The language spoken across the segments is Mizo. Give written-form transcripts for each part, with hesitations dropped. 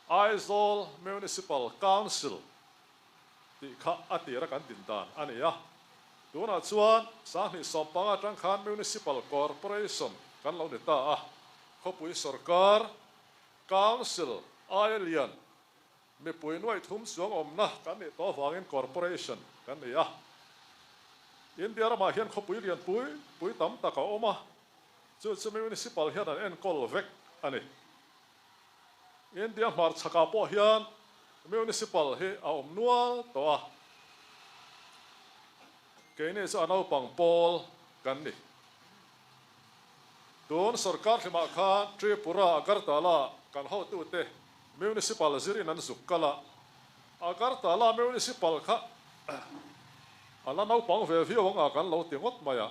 Aizawl Municipal Council tih kha a tira kan din dan a ni a. Tunah chuan 2015 atang khan Municipal Corporation kan lo ni ta a, khawpui sorkar, Council, aia lian mipui nuaih thum chuang awmna kan nih tawh avangin Corporation kan ni a. India ramah hian khawpui lian pui pui tam tak a awm a, chu chu Municipal hian an enkawl vek a ni. India hmarchhakah pawh hian Municipal hi a awm nual tawh a, keini chu a naupang pawl kan ni. Tun sorkar hlimah khan Tripura, Agartala kan hotute Municipal zirin an zuk kal a, Agartala Municipal kha a la naupang ve viau ang a kan lo ti ngawt mai a.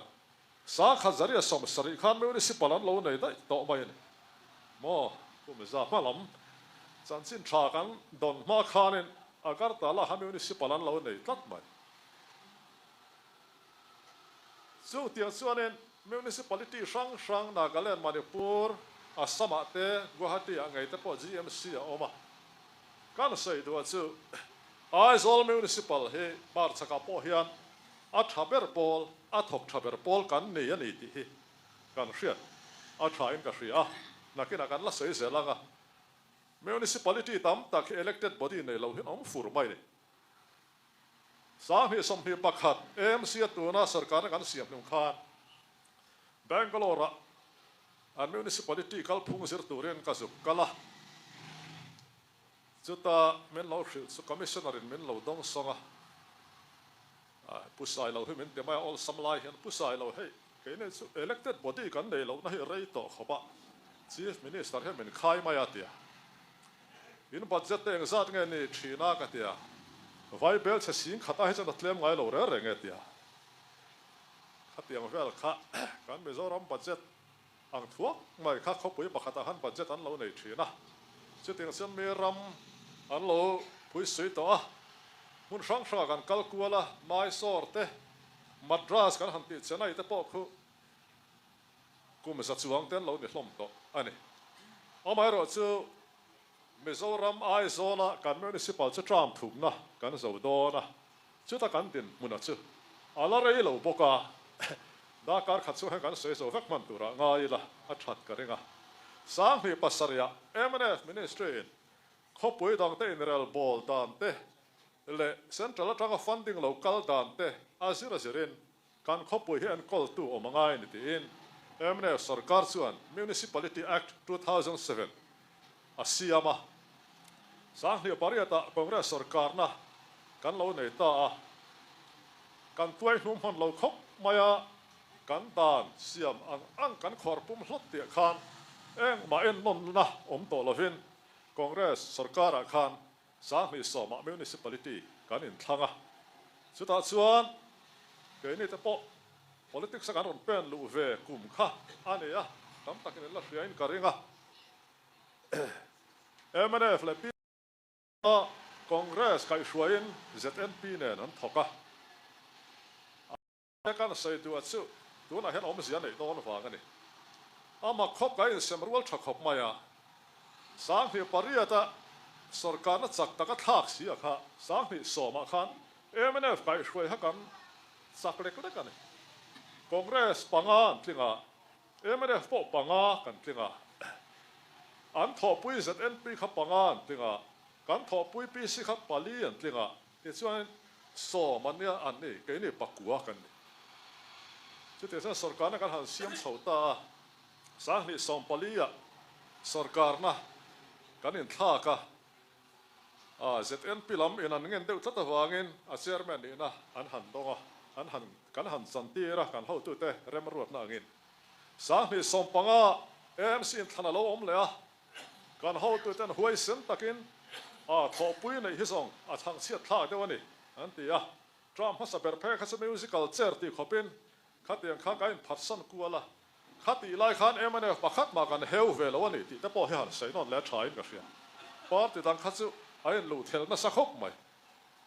1970 khan Municipal an lo nei daih tawh mai a ni maw? Kum za hma lam chanchin tha kan dawn hma khanin Agartala kha Municipal an lo nei tlat mai. Chutiang chuanin Municipality hrang hrang Nagaland, Manipur, Assam ah te, Guwahati ah ngei te pawh GMC a awm a. Kan sawi duh chu Aizawl Municipal hi hmarchhakah pawh hian A tha ber pawl, a thawk tha ber pawl kan nei a ni tih hi kan hriat a thain ka hria a, nakinah kan la sawi zel ang a. Municipality tam tak hi elected body nei lo hian awm fur mai a ni. 2021 AMC a tuna sarkarna kan siam hlum khan Bangalore-ah an municipality kalphung zir turin ka zuk kal a. Chuta min lo hrilh chu Commissioner in min lo dawng sawng a, Pu Sailo hi min ti mai a, awlsam lai hian Pu Sailo hei keini chu elected body kan nei lohna hi rei tawh khawp a, Chief Minister hian min khai mai a tia. In budget te engzat nge ni thin a ka tia, vai bel chhe sing khat ah hi chuan a tlem ngai lo reng reng e tia. Khatiang vel kha kan Mizoram budget Ang thuak mai kha khawpui pakhatah khan budget an lo nei thin a, chutiang chuan mi ram an lo phuisui tawh a, hmun hrang hrangah kan kal kual a, Mysore te, Madras kan han tih Chennai te pawh khu kum za chuang te an lo ni hlawm tawh a ni. Amaherawh chu Mizoram Aizawla kan Municipal chu term thumna kan zo dawn a, Chuta kan dinhmuna chu a la rei lo bawk a, darkar khat chhung hian kan sawi zo vek hman turah ngai ila a that ka ring a. 2007 ah mnf Ministry in khawpui dangte inrel bawl dan te leh Central atanga funding lo kal dan te a zir a zirin kan khawpui hi enkawltu awm a ngai ni tiin mnf sorkar chuan Municipality Act 2007 a siam a. 2008 ah Congress sorkarna kan lo nei ta a, kan tuai hnum hman lo khawp mai a, kan dan siam ang ang kan khawr pum hlawt tih khan engmah ennawnna awm tawh lovin Congress sorkarah khan 2010 ah Municipality kan inthlang a, chutah chuan keini te pawh politics a kan rawn pen luh ve kum kha a ni a, tam takin in la hriain ka ring a. Mnf leh P a Congress kaihhruaiin ZNP nen an thawk a, a kan sawi duh a chu tunah hian awmzia neih dawn vang a ni. Ama khawp ka insem rual tha khawp mai a, 2008 a sorkarna chak taka thlak si a kha 2010 ah khan mnf kaihhruai kha kan chak lek lek a ni. Congress panga an tling a, Mnf pawh panga kan tling a, an thawhpui ZNP kha panga an tling a, kan thawhpui PC kha pali an tling a, tichuan 10 an nia an ni, keini pakua kan ni. Chutiang chuan sorkarna kan han siam chho ta a, 2014 ah sorkarna kan inthlak a, ZNP lam in an ngen deuh tlat avangin a chairman nihna an han dawng a, an han kan han chantir a, kan hotute remruatna angin. 2015 AMC in thlan a lo awm leh a, kan hotuten huaisen takin a thawhpui neih hi zawng a chhangchhiat thlak deuh a ni an ti a. Term hmasa ber phei kha chu musical chair tih khawpin khatiang kha ka inphatsan kual a, Khatih lai khan mnf pakhat mah kan heu ve lo a ni tih te pawh hi han sawi nawn leh a thain ka hria. Party dang kha chu a inluh thelh nasa khawp mai.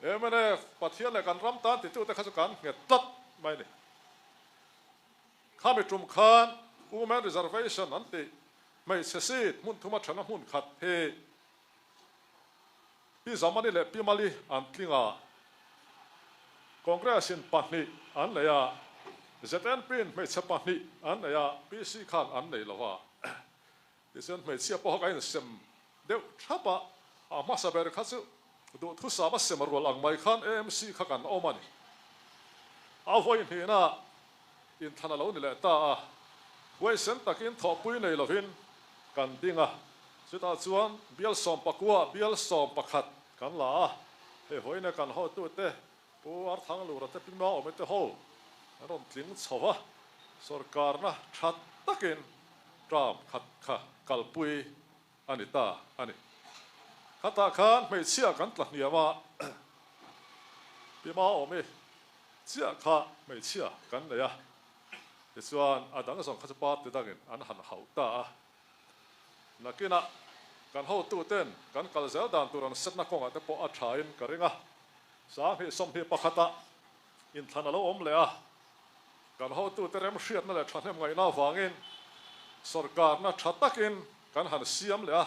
Mnf Pathian leh kan ram tan titute kha chu kan nghet tlat mai a ni. Khami tum khan Women Reservation an tih hmeichhe seat hmun thuma thana hmun khat hi. Pi Zamani leh Pi Mali an tling a, Congress in pahnih an nei a, ZNP in hmeichhe pahnih an nei a, PC khan an nei lo a. Tichuan hmeichhia pawh kha ka insem deuh thap a, a hmasa ber kha chu duhthusam a sem rual ang mai khan AMC kha kan awm a ni. A vawi hnihna inthlan a lo ni leh ta a, huaisen takin thawhpui nei lovin kan ding a, chutah chuan bial 11 bial 11 kan la a, hei vawiina kan hotute Pu Arthanglura te Pi Maawmi te ho an rawn tling chho va, sorkarna tha takin term khat kha kalpui a ni ta a ni. Khatah khan hmeichhia kan tla hniam a, Pi Maawmi chiah kha hmeichhia kan nei a, tichuan a dang zawng kha chu party dangin an han hauh ta a. Nakinah kan hotuten kan kal zel dan tur an setna kawngah te pawh a thain ka ring a. 2021 ah inthlan a lo awm leh a, kan hotute remhriatna leh thahnem ngaihna avangin sorkarna tha takin kan han siam leh a,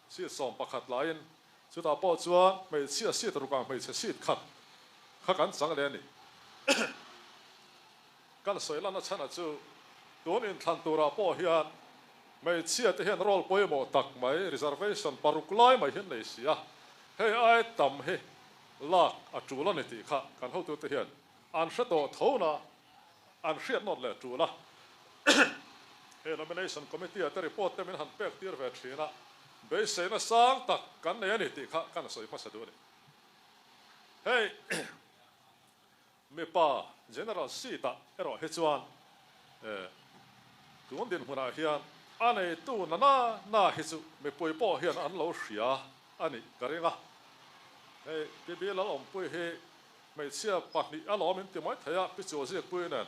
seat 11 laiin chutah pawh chuan hmeichhia seat ruk ang hmeichhe seat khat kha kan chang leh a ni. Kan sawi lanna chhana chu tun inthlan turah pawh hian hmeichhia te hian role pawimawh tak mai reservation paruk lai mai hi an nei si a, hei ai tam hi lak a tul a ni tih kha kan hotute hian an hre tawh tho na, an hriat nawt leh tul a. Hei nomination committee ah te report te min han pek tir ve thin a, beiseina sang tak kan nei a ni tih kha kan sawi hmasa duh a ni. Hei mipa general seat ah erawh hi chuan tun dinhmunah hian a neitu na na na hi chu mipui pawh hian an lo hria a nih ka ring a. Hei Pi Bi Lalawmpui hi hmeichhia pahnih a lawm in ti mai thei a, Pi Chuazikpui nen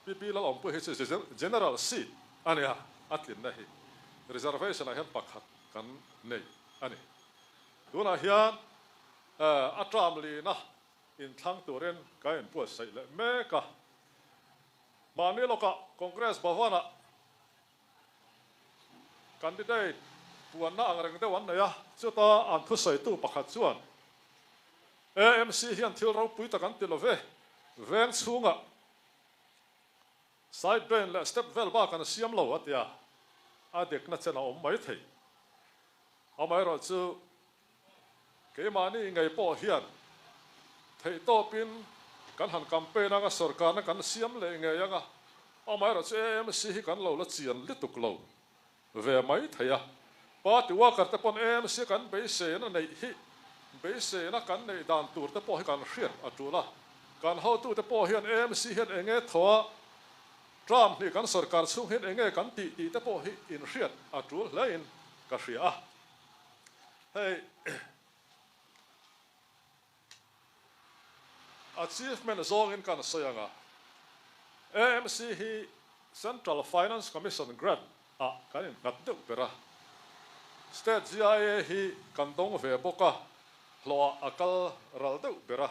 Pi Bi Lalawmpui hi chu General seat a nia, a tlinna hi reservation ah hian pakhat kan nei a ni. Tunah hian a term lina inthlang turin ka inbuatsaih leh mek a. Mahni lawkah Congress Bhavan-ah Candidate puanna ang reng deuh an nei a, chuta an thusawitu pakhat chuan, AMC hian thil ropui tak an ti lo ve, veng chhungah side drain leh step vel bak an siam lo a ti a, a dikna chen a awm mai thei. Amaherawhchu Keimahni ngei pawh hian theihtawpin kan han campaign anga sorkarna kan siam leh ngei anga, amaherawhchu AMC hi kan lo la chian lutuk lo ve mai thei a. Party worker te pawn AMC kan beiseina neih hi beiseina kan neih dan tur te pawh hi kan hriat a tul a. Kan hotute pawh hian AMC hian eng nge thaw a, term hnih kan sorkar chhung hian eng nge kan tih tih te pawh hi inhriat a tul hlein ka hria a. Hei achievement zawngin kan sawi ang a, AMC hi Central Finance Commission grant ah kan innghat deuh ber a, State GIA hi kan dawng ve bawk a, hlawhah a kal ral deuh ber a.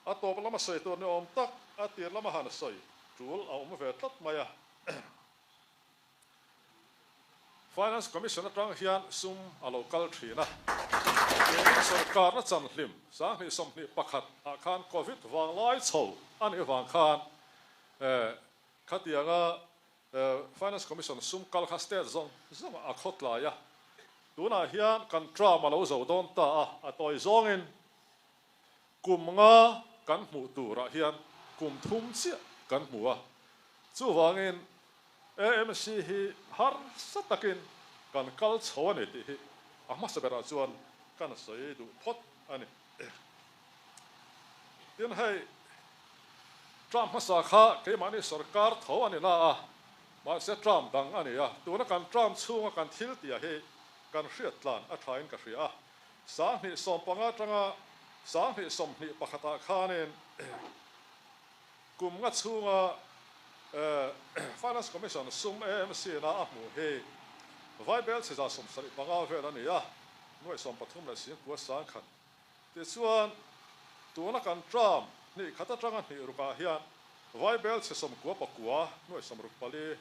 A tawp lama sawi tur ni awm tak a tir lama han sawi tul a awm ve tlat mai a. Finance Commission atang hian sum a lo kal thin a, keini sorkarna chanhlim 2021 ah khan Covid vanglai chho a nih vang khan khatianga Finance Commission sum kal kha state zawng zawng a khawtlai a, tunah hian kan term a lo zo dawn ta a, a tawi zawngin kum nga kan hmuh turah hian kum thum chiah kan hmu a, chuvangin AMC hi harsa takin kan kal chho a ni tih hi a hmasa berah chuan kan sawi duh phawt a ni. Tin hei term hmasa kha keimahni sorkar tho a ni na a, mahse term dang a ni a, tuna kan term chhunga kan thil tih hi kan hriat tlan a thain ka hria a. 2015 atanga 2021 ah khanin Kum nga chhunga Finance Commission sum AMC na a hmuh hi Vaibel chhiza 75 vel a ni a, nuaih 13 leh singkua sangkhat. Tichuan, tuna kan term hnih khat atanga hnih rukah hian Vaibel chhe 99 nuaih 64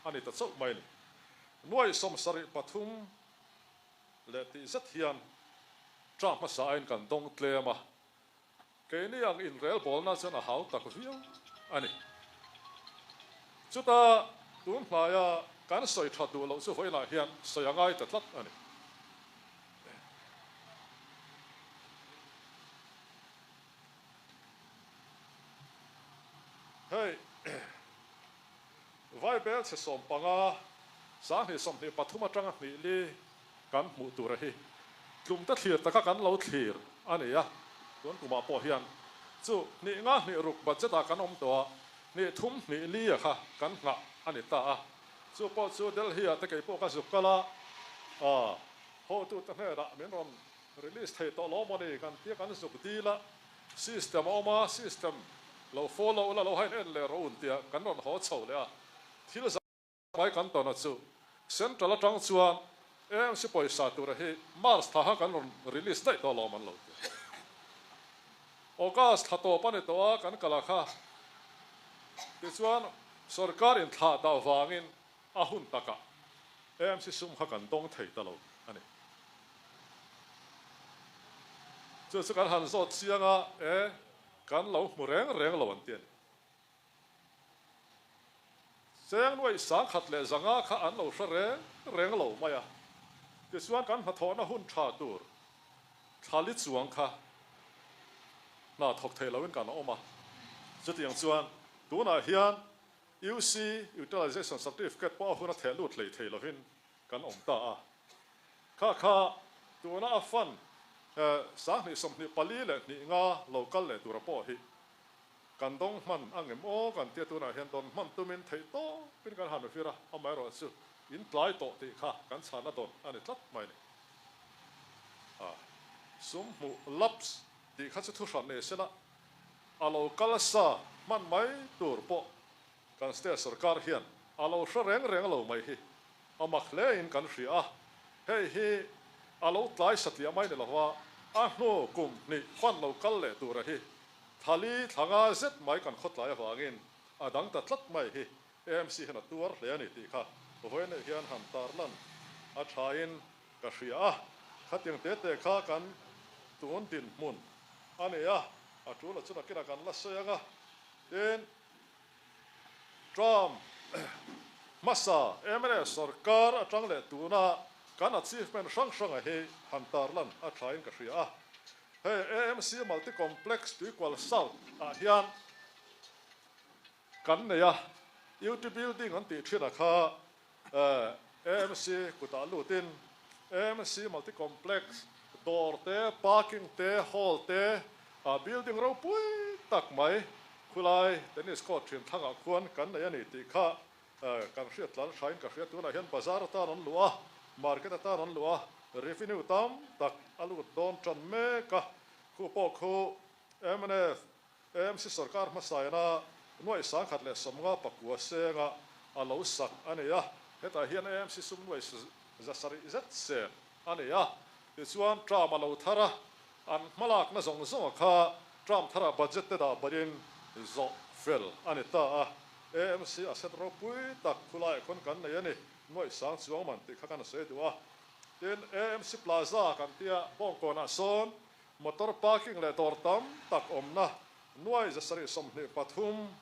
a ni ta chauh mai a ni. Nuaih 73 leh tih zet hian. Term hmasa aiin kan dawng tlem a, keini ang inrelbawlna chuan a hau tak viau a ni. Chuta tun hnaia kan sawi that duh loh chu vawiinah hian sawi a ngai ta tlat a ni. Hei Vaibel chhe 15, 2023 atanga hnih li kan hmuh tura hi tlumte thlir taka kan lo thlir a ni a, tun kumah pawh hian chu hnih nga hnih ruk budget ah kan awm tawh a, hnih thum hnih li a kha kan nghah a ni ta a, chu pawh chu Delhi ah te kei pawh ka zuk kal a, hotute hnenah min rawn release thei tawh lo maw ni kan tia kan zuk dil a, system a awm a, system lo follow ula lo hain en leh rawh un tia kan rawn haw chho leh a, thil Mai kan tawna chu Central atang chuan AMC pawisa tura hi March thla kha kan rawn release daih tawh alawm an lo ti. August thla tawp a ni tawh a kan kal a kha tichuan sorkar in thlah dah vangin a hun takah AMC sum kha kan dawng thei ta lo a ni. Chu chu kan han zawt chiang a e kan lo hmu reng reng lo an ti a ni. Cheng nuaih 1100 kha an lo hre reng reng lo mai a, tichuan kan hnathawhna hun tha tur thla li chuang kha hna thawk thei loin kan awm a. Chutiang chuan tunah hian UC, Utilization Certificate, pawh a hun a theh lut hlei thei lovin kan awm ta a. Kha kha tuna a fund 2024 leh hnih nga lo kal leh tura pawh hi Kan dawng hman ang em aw kan tia tunah hian dawn hman tumin theih tawpin kan han vir a, amaherawh chu in tlai tawh tih kha kan chhana dawn a ni tlat mai ni. A sum hmuh laps tih kha chu thuhran nei sela a lo kal sa hman mai tur pawh kan state sorkar hian a lo hre reng reng lo mai hi a mak hle in kan hria a, hei hi a lo tlai satliah mai ni lova a hnu kum hnih fan lo kal leh tura hi Thali thla nga zet mai kan khawtlai avangin a dang ta tlat mai hi AMC hian a tuar hle a ni tih kha vawiinah hian han tarlan a thain ka hria a, khatiang te te kha kan tun dinhmun a ni a, a tul a chu nakinah kan la sawi ang a, tin Trump hmasa mnf sorkar atang leh tuna kan achievement hrang hranga hi han tarlan a thain ka hria a. Hei AMC Multi Complex Tuikual South ah hian kan nei a, UT Building an tih thin a kha AMC kutah lutin AMC Multi Complex dawr te, parking te, hall te, building ropui tak mai khulai tennis court thin thlangah khuan kan nei a ni tih kha Kan hriat tlan hrain ka hria tunah hian bazar atan an luh a, market atan an luh a, revenue tam tak a lut dawn tan mek a, khu pawh khu mnf, AMC sorkar hmasaina nuaih 1150 senga a lo sak a ni a, hetah hian AMC sum nuaih 700 zet sen a ni a, tichuan term a lo thar a, an hmalakna zawng zawnga kha term tharah budget te dah barin zawh fel a ni ta a. AMC asset ropui tak khulaiah khawn kan nei a ni, nuaih sang chuang man tih kha kan sawi duh a. Tin, AMC Plaza kan tia Bawngkawnah sawn motor parking leh dawr tam tak awmna nuai 723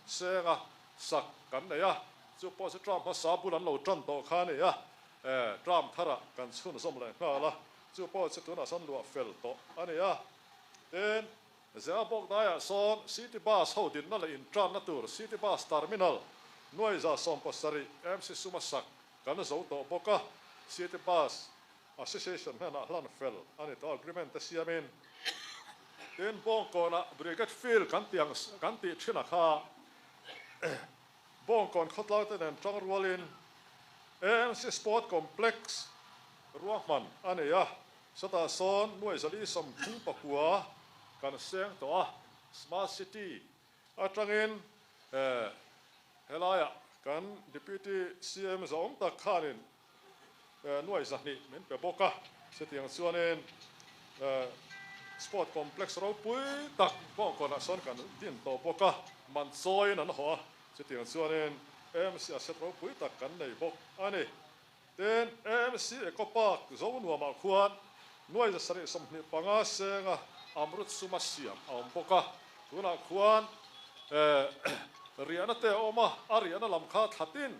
senga sak kan nei a, chu pawh chu term hmasa bul an lo tan tawh kha a ni a, term tharah kan chhunzawm leh nghal a, chu pawh chu tunah sawn luah fel tawh a ni a. Tin, Zia bawk daiah sawn City Bus ho dinna leh intranna tur City Bus Terminal nuai 70 MC suma sak kan zo tawh bawk a, City Bus Association hnenah hlan fel a ni tawh agreement te siamin. Tin, Bawngkawnah Brigade Field kan tih ang kan tih thin a kha Bawngkawn khawtlang te nen tang rualin AMC Sport Complex ruahman a nei a. Sawtah sawn nuai 439 kan seng tawh a, Smart City atangin helaiah kan Deputy CM zawng tak khanin nuai 200 min pe bawk a, chutiang chuanin Sport Complex ropui tak Bawngkawnah sawn kan din tawh bawk a, man chawiin an haw a, chutiang chuanin AMC asset ropui tak kan nei bawk a ni. Tin, AMC Eco Park Zonuamah khuan Nuai 725 senga Amrut suma siam a awm bawk a, tunah khuan riahna te a awm a, a riahna lam kha thlatin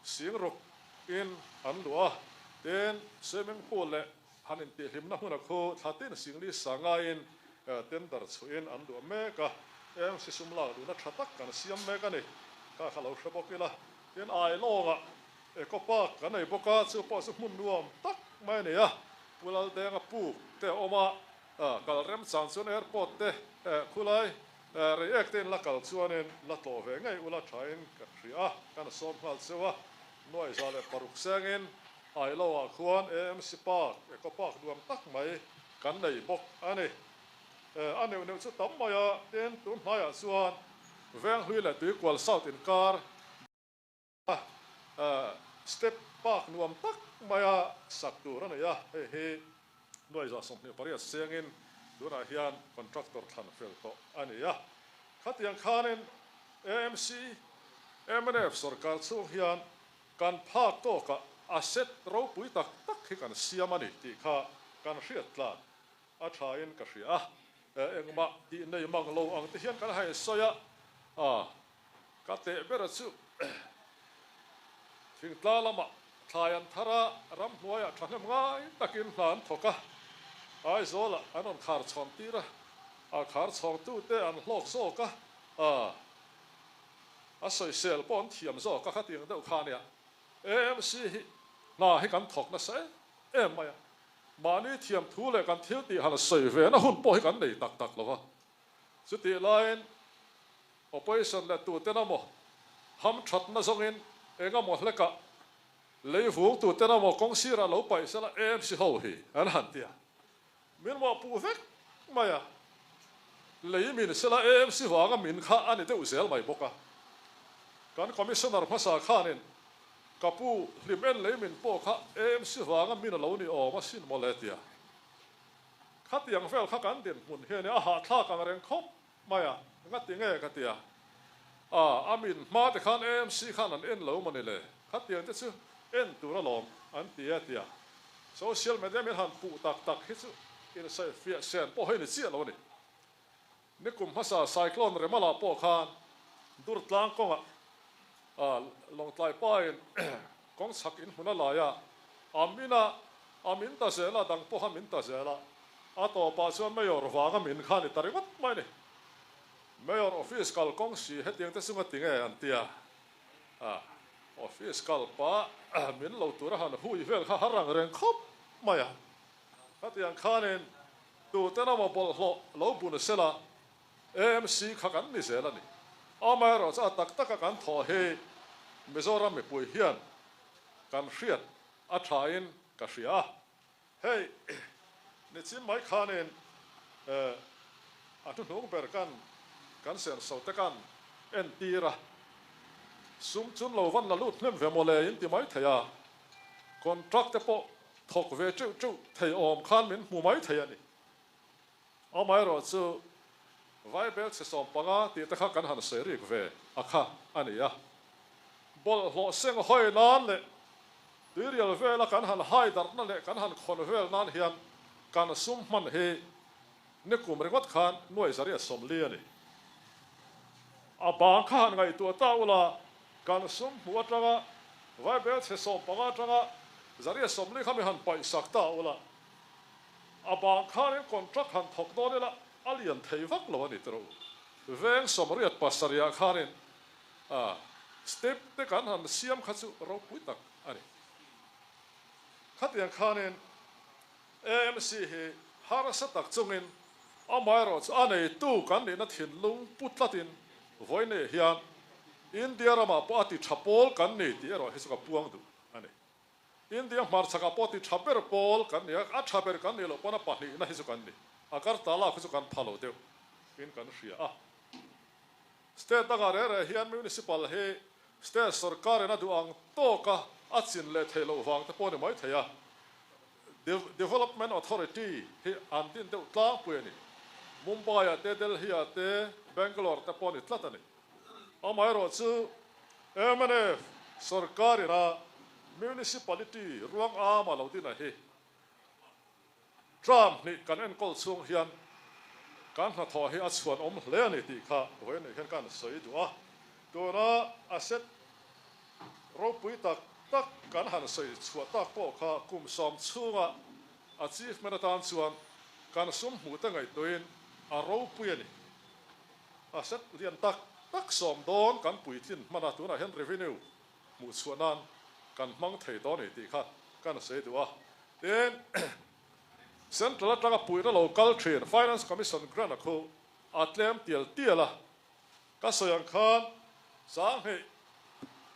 singruk in an luah a, tin swimming pool leh han intihhlimna hmuna khu thlatin singli sangaiin tender chhuahin an luah mek a, AMC sum lak luhna tha tak kan siam mek a ni, kha kha lo hre bawk ila, tin Ailawngah Eco Park kan nei bawk a, chu pawh chu hmun nuam tak mai a ni a, Pu Laldenga puk te a awm a, kal remchang chuan airport te khulai Reiek te in la kal chuanin la tlawh ve ngei ula thain ka hria a, kan sawm nghal cheu a, 1006 sengin Ailoah khuan AMC Park, Eco Park nuam tak mai kan nei bawk a ni. A neuh neuh chu tam mai a, tin tun hnaiah chuan Venghlui leh Tuikual South inkar, Step park nuam tak maia sak tur a nei a, hei hi 1028 sengin tunah hian contractor thlan fel tawh a ni a. Khatiang khanin AMC, mnf sorkar chhung hian kan phak tawkah asset ropui tak tak hi kan siam a ni tih kha kan hriat tlan a thain ka hria a. Engmah tih nei mang lo ang te hian kan han sawi a. Ka teh ber chu thingtla lamah thlai an thar a, ramhnuaiah thahnem ngai takin hna an thawk a, Aizawlah an rawn khar chhawn tir a, a khar chhawngtute an hlawk zawk a, a sawisel pawh an thiam zawk a, khatiang deuh kha ania. AMC hi hna hi kan thawk nasa em em mai a, mahni thiam thu leh kan thil tih han sawi ve na hun pawh hi kan nei tak tak lo va, chutih laiin Opposition leh tuten emaw ham thatna zawngin eng emaw hlekah lei vung tuten emaw kawng sirah lo paih sela AMC ho hi an han ti a, min mawhpuh vek mai a, lei min sela AMC vanga min kha a ni deuh zel mai bawk a. Kan Commissioner hmasa khanin ka pu hlim en lei min pawh kha AMC vanga min a lo ni awm asin mawle tia. Khatiang vel kha kan dinhmun hian a hahthlak ang reng khawp Mai a, ngati nge ka ti a. A, a min hma te khan AMC khan an en lo mawni le, khatiang te chu en tur alawm an ti a ti a. Social media min han puh tak tak hi chu insawifiah sen pawh hi ni chiah lo a ni. Nikum hmasa Cyclone Remala pawh khan Durtlang kawngah a Lawngtlai pain kawng chhak inhmun a lai a, a min a, a min ta zel a, dang pawha min ta zel a. A tawpah chuan Mayor vanga min kha ni ta ringawt mai a ni. Mayor office kal kawng si hetiang te chunga ti nge an ti a, a office kal pah min lo tura han hui vel kha har ang reng khawp mai a. Khatiang khanin tuten amaw bawlhhlawh lo bun sela AMC kha kan ni zel a ni. Amaherawhchu a tak taka kan thawh hi Mizoram mipui hian kan hriat a thain ka hria a. Hei, nichin mai khanin a hnuhnung ber kan kan senso te kan entir a, sum chun lo van la lut hnem ve mawle in ti mai thei a, contract te pawh thawk ve teuh teuh thei awm khan min hmu mai thei a ni. Amaherawhchu Vaibel chhe 15 tih te kha kan han sawi rik ve a kha a ni a. Bawlhhlawh seng hawi nan leh tuirial vela kan han hai darhna leh kan han khawn vel nan hian kan sum hman hi nikum ringawt khan nuai 140 a ni. A bang kha han ngaihtuah ta ula kan sum hmuh atanga Vaibel chhe 15 atanga 140 kha mi han paihsak ta ula A bang khanin contract han thawk dawn ila a lian thei vak lo a ni tiro. Veng 87 ah khanin a step te kan han siam kha chu ropui tak a ni. Khatiang khanin AMC hi harsa tak chungin amaherawh chu a neitu kan nihna thinlung pu tlatin vawiin hian India ramah pawh a ti tha pawl kan ni tih erawh hi chu ka puang duh a ni. India hmarchhakah pawh ti tha ber pawl kan ni a, a tha ber kan nih loh pawn a pahnihna hi chu kan ni. Agartala khi chu kan pha lo deuh in kan hria a. State dangah reh reh hian Municipal hi State sorkarin a duh ang tawka a chin leh theih loh vang te pawh a ni mai thei a. Development Authority hi an din deuh tlangpui a ni. Mumbai-ah te, Delhi-ah te, Bangalore te pawh a ni tlat a ni. Amaherawhchu, mnf sorkarin a Municipality ruang ama lo dina hi. Term hnih kan enkawl chhung hian kan hnathawh hi a chhuanawm hle a ni tih kha vawiin hian ka han sawi duh a. Tuna asset ropui tak tak kan han sawi chhuah tak pawh kha kum sawm chhunga achievement atan chuan kan sum hmuh te ngaihtuahin a ropui a ni. Asset lian tak tak sawm dawn kan puitlin hman a, tunah hian revenue hmuh chhuah nan kan hmang thei tawh a ni tih kha ka han sawi duh a. Tin, Central atanga puihna lo kal thin Finance Commission grant a khu a tlem tial tial a, ka sawi ang khan 20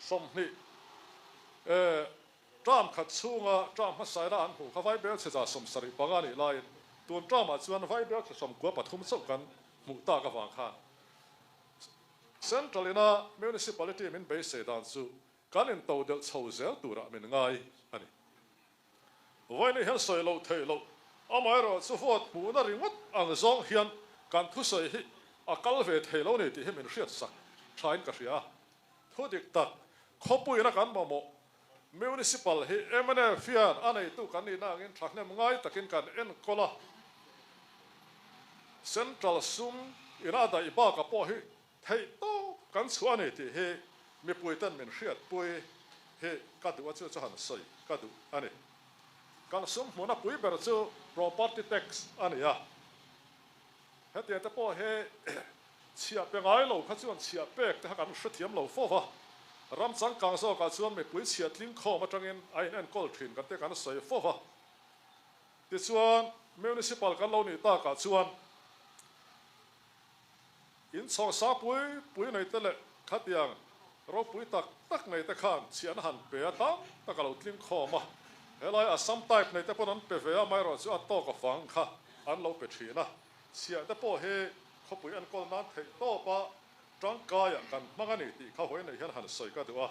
20 term khat chhunga term hmasaina an hmuh kha vaibelchhe 75 nih laiin tun term ah chuan vaibelchhe 93 chauh kan hmuh tak avang khan Central ina Municipality min beisei dan chu kan intodelh chho zel turah min ngai a ni. Vawiin hian sawi loh theih loh, amaherawh chu vote hmuhna ringawt ang zawng hian kan thusawi hi a kal ve thei lo ni tih hi min hriat sak thain ka hria. Thu dik tak, khawpuiin a kan mamawh Municipal hi mnf hian a neitu kan nihna angin thahnem ngai takin kan enkawl a, Central sum ina a daih baka pawh hi theih tawp kan chhuah a ni tih hi mipuiten min hriatpui hi ka duh a, chu chu han sawi ka duh a ni. Kan sum hmuhna pui ber chu property tax a ni a, hetiang te pawh hi chhiah pe ngai lo kha chuan chhiah pek te kha kan hrethiam lo fo va, ram changkang zawkah chuan mipui chhiah tling khawm atangin a in enkawl thin kan te kan sawi fo va. Tichuan municipal kan lo nih takah chuan In chhawng sang pui pui nei te leh khatiang ropui tak tak nei te khan chhiahna han pe a tam tak a lo tling khawm a, helai Assam type nei te pawn an pe ve a, amaherawh chu a tawk a fang kha an lo pe thin a, chhiah te pawh hi khawpui enkawl nan theih tawp a tangkaiah kan hmang a ni tih kha hawi nei hian han sawi ka duh a.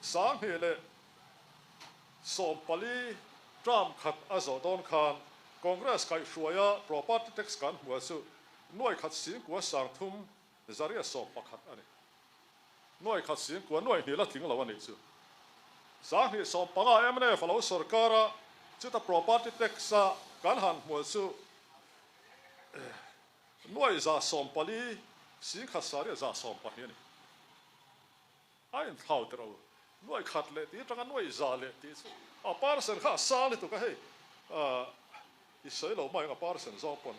2014 term khat a zawh dawn khan Congress kaihhruaia property tax kan hmuh chu 1,311 a ni. Nuai khat singkua nuai hnih la tling lo a nih chu. 2015 mnf a lo sorkar a, chuta property tax a kan han hmuh chu 114,112 a ni. A inthlau teh ro. Nuai khat leh tih atanga nuai za leh tih chu a parcel kha a sang lutuk a hei i sawi lo mai ang a parcel zawng pawn.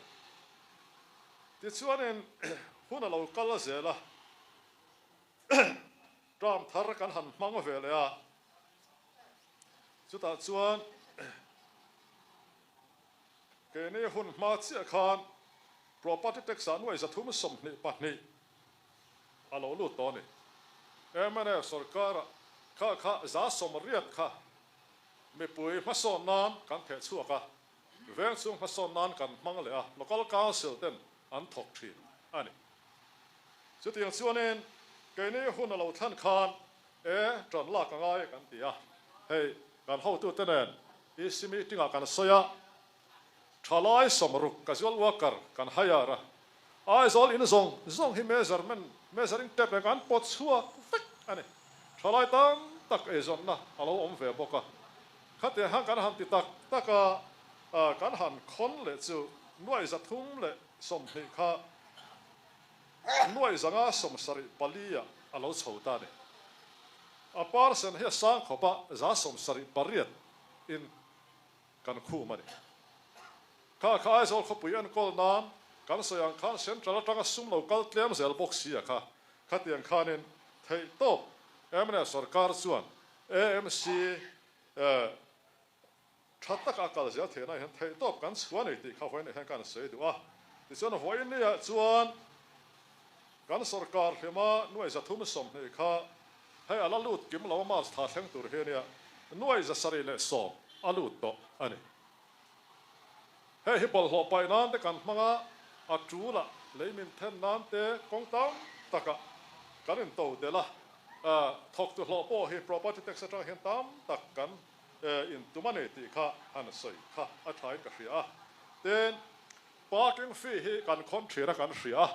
Tichuanin hun a lo kal zel a, term thar kan han hmang ve leh a, chutah chuan keini hun hma chiah khan property tax ah 322 a lo lut tawh a ni. Mnf sorkara kha kha 180 kha mipui hmasawn nan kan theh chhuak a, veng chhung hmasawn nan kan hmang leh a, local council ten an thawk thin a ni. Chutiang chuanin keini hun a lo thlen khan e tan lak a ngai kan ti a, hei kan hotute nen EC meeting ah kan sawi a, Thalai 60 casual worker kan hire a, Aizawl in zawng zawng hi measurement, measuring tape nen kan pawt chhuak vek a ni. Thalai tam tak eizawnna a lo awm ve bawk a, khatiang khan kan han ti tak tak a, kan han khawn leh chu 320 kha 574 ah a lo chho ta a ni. A percent hi a sang khawp a, 78% in kan khum a ni. Kha kha Aizawl khawpui enkawl nan kan sawi ang khan Central atanga sum lo kal tlem zel bawk si a kha. Khatiang khanin theih tawp mnf sorkar chuan AMC tha taka a kal zel theihna hian theih tawp kan chhuah a ni tih kha vawiin hian ka han sawi duh a. Tichuan vawiin niah chuan kan sorkar hlima 320 kha hei a la lut kim lo a March thla thleng tur hi a nia 710 a lut tawh a ni. Hei hi bawlhhlawh paih nan te kan hmang a, a tul a, lei min then nan te kawng tam takah kan into delh a, thawktu hlawh pawh hi property tax atang hian tam tak kan intum a ni tih kha han sawi kha a thain ka hria a. Tin, parking fee hi kan khawn thin a kan hria a,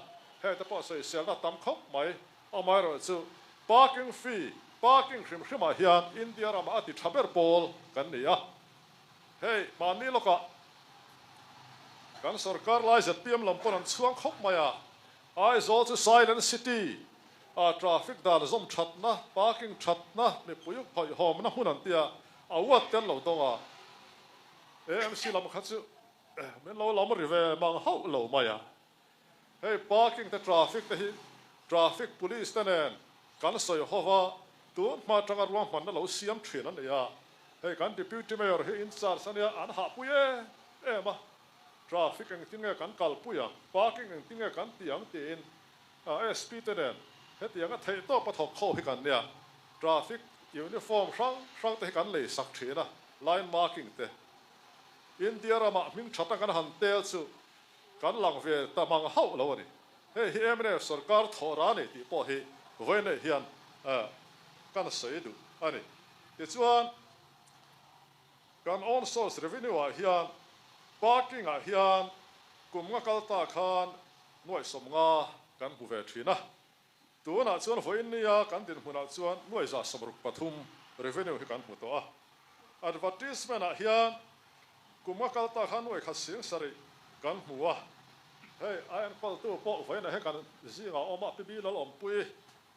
heng te pawh sawiselna tam khawp mai, amaherawhchu parking fee, parking hrim hrimah hian India ramah a ti tha ber pawl kan ni a. Hei, mahni lawkah kan sorkar lai zpm lam pawn an chhuang khawp mai a, Aizawl chu Silent City ah traffic dan zawm thatna, parking thatna, mipui hawihhawmna hmun an tia, a uat te an lo dawng a. AMC lam kha chu min lo lam ri ve mang hauh lo mai a. Hei parking te traffic te hi traffic police te nen kan sawi ho va, tun hma atanga ruahmanna lo siam thin a ni a. Hei kan Deputy Mayor hi in charge a nia, an hahpui em em a, traffic engtin nge kan kalpui ang, parking engtin nge kan ti ang tiin SP te nen hetianga theihtawp a thawk ho hi kan nia. Traffic uniform hrang hrang te hi kan lei sak thin a, line marking te. India ramah hming tha tak an han tel chu Kan lang ve ta mang hauh lo a ni. Hei hi mnf sorkar thawh ra a ni tih pawh hi vawiin hian kan sawi duh a ni. Tichuan, kan own source revenue ah hian parking ah hian kum nga kal ta khan nuaih 50 kan hmu ve thin a. Tunah chuan vawiin nia kan dinhmunah chuan 163 revenue hi kan hmu tawh a. Advertisement ah hian kum nga kal ta khan 17,000 kan hmu a. Hei a enkawltu pawh vawiinah hian kan zingah a awm a, Pi Lalawmpui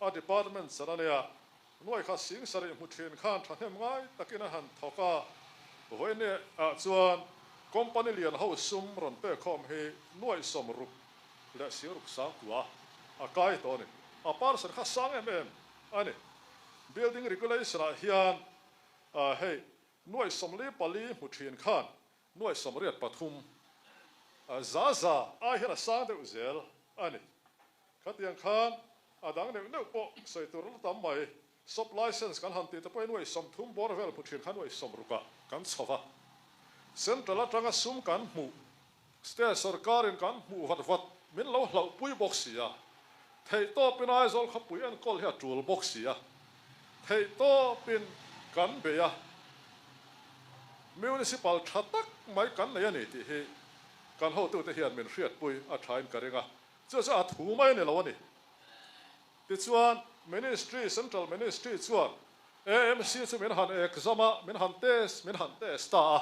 a department chan a nia. 17,000 hmu thin khan thahnem ngai takin a han thawk a. Vawiin ah chuan company lian ho sum rawn pek khawm hi 60 060,000 a kai tawh a ni. A parcel kha sang em em a ni. Building regulation ah hian hei 44 hmu thin khan 83 za za ai hian a sang deuh zel a ni. Khatiang khan a dang neuh neuh pawh sawi tur la tam mai. Shop license kan han tih te pawhin 30 bawr vel hmu thin kha 60 ah kan chho va. Central atanga sum kan hmuh State sorkarin kan hmuh vat vat min lo hlauhpui bawk si a, theihtawpin Aizawl khawpui enkawl hi a tul bawk si a, theihtawpin kan bei a, Municipal tha tak mai kan nei a ni tih hi kan hotute hian min hriatpui a thain ka ring a, chu chu a thu mai a ni lo a ni. Tichuan, Ministry, Central Ministry chuan AMC chu min han exam a, min han test, min han test ta a.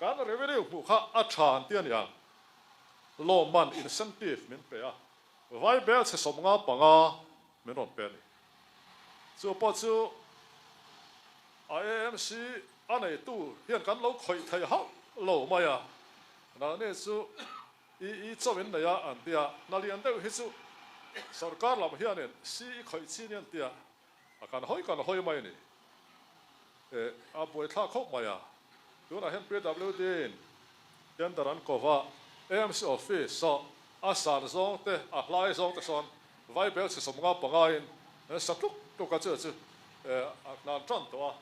Kan revenue hmuh kha a tha an ti a niang. Lawmman, incentive, min pe a, vai bel chhe 55 min rawn pe a ni. Chu pawh chu a AMC a neitu hian kan lo khawih thei hauh lo mai a. Nangni chu I i chauh in nei a an ti a, hna lian deuh hi chu sorkar lam hianin si i khawih chi ni an ti a, a kan hawi kan hawi mai a ni. Eh a buaithlak khawp mai a, tunah hian PWD in tender an ko va, AMC office saw a san zawng te a hlai zawng te sawn vai bel chhe 55 in an sa tluk tluk a chu chu eh a hnan tan tawh a,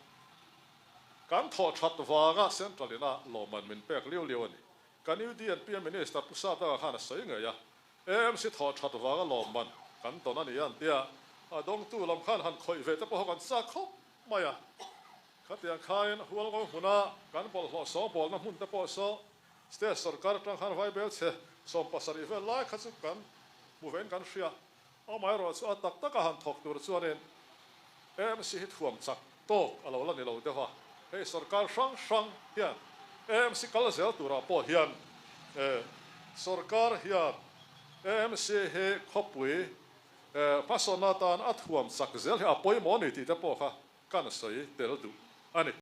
kan thawh that vanga central ina lawmman min pek liu liu a ni. Kan UDNP Minister Pu Sadaga khan a sawi ngei a, AMC thawh that vanga lawmman kan tawn a ni an tia, a dawngtu lam khan han khawih ve te pawh kan chak khawp mai a. Khatiang khain Hualngo hmuna kan bawlhhlawh sawngbawlna hmun te pawh saw State sorkar atang khan vaibel chhe 70 vel lai kha chu kan hmu vein kan hria. Amaherawh chu a tak taka han thawk tur chuanin AMC hi thuam chak tawk a lo la ni lo deuh a, hei sorkar hrang hrang hian AMC kal zel turah pawh hian sorkar hian AMC hi khawpui hmasawnna atan a thuam chak zel hi a pawimawh a ni tih te pawh kha kan sawi tel duh a ni.